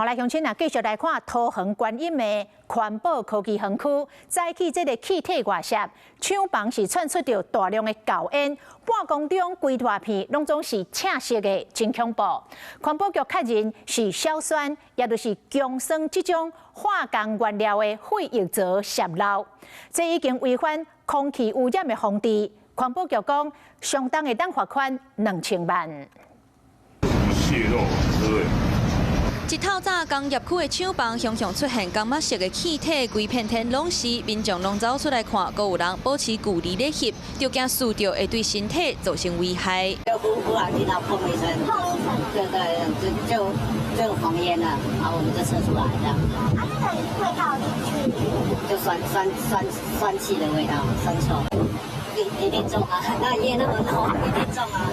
來鄉親啊，繼續來看桃園觀音的環保科技園區，早起這个氣體外洩，廠房是竄出著大量的厚煙，半空中規大片攏總是赤色的，真恐怖。環保局確認是硝酸，也就是強酸這種化工原料的廢液槽洩漏，這已經違反空氣污染的防治。環保局講，相當會當罰款2000萬。洩漏，對不對？一透早工業區的廠房，雄雄出現柑仔色的氣體，規片天攏是，民眾攏走出來看，閣有人保持距離咧翕，就驚嗅著會對身體造成危害。就忽忽然聽到砰一聲，砰一聲，對對，就黃煙了，然後我們就撤出來，這樣。啊，這個味道進去，就酸酸酸酸氣的味道，酸臭，一定中啊，那煙那麼濃，一定中啊。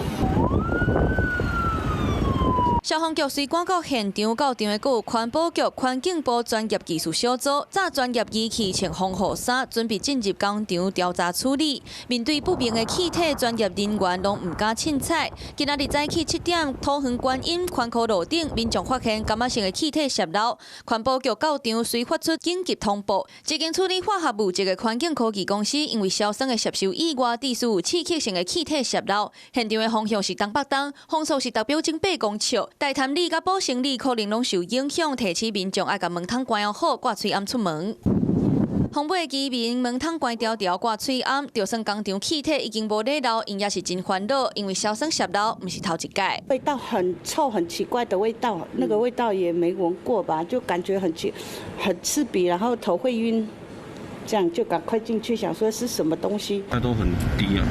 消防局隨趕到現場，到場的閣有環保局、環境部專業技術小組，紮專業儀器穿防護衫，準備進入工廠調查處理。面對不明的氣體，專業人員攏毋敢凊彩。今仔日早起7點，桃園觀音環科路頂，民眾發現柑仔色的氣體洩漏，環保局到場隨發出緊急通報。這間處理化學物質的環境科技公司，因為硝酸的攝受意外，致使有刺激性的氣體洩漏。現場的方向是東北東，風速是達標準8公尺。大潭里佮寶成里可能攏受影響，提醒民眾愛共門窗關好，掛喙罨出門。豐尾居民門窗關牢牢，掛喙罨，就算工廠氣體已經無咧漏，𪜶也是真煩惱，因為硝酸洩漏毋是頭一擺。味道很臭，很奇怪的味道，那個味道也沒聞過吧，就感覺很奇，很刺鼻，然後頭會暈，這樣就趕快進去，想說是什麼東西。那都很低啊。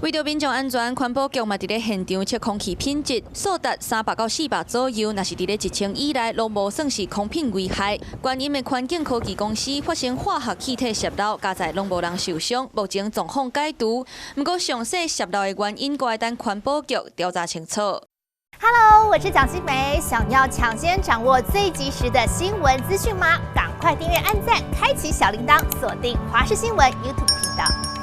為著民眾安全，環保局嘛佇咧現場測空氣品質，數達300到400左右。若是佇咧1000以內，攏無算是空品危害。觀音的環境科技公司發生化學氣體洩漏，佳哉攏無人受傷，目前狀況解除。毋過詳細洩漏的原因，閣愛等環保局調查清楚。 Hello，我是蔣新梅，想要搶先掌握最及時的新聞資訊嗎？趕快訂閱、按讚、開啟小鈴鐺，鎖定華視新聞 YouTube 頻道。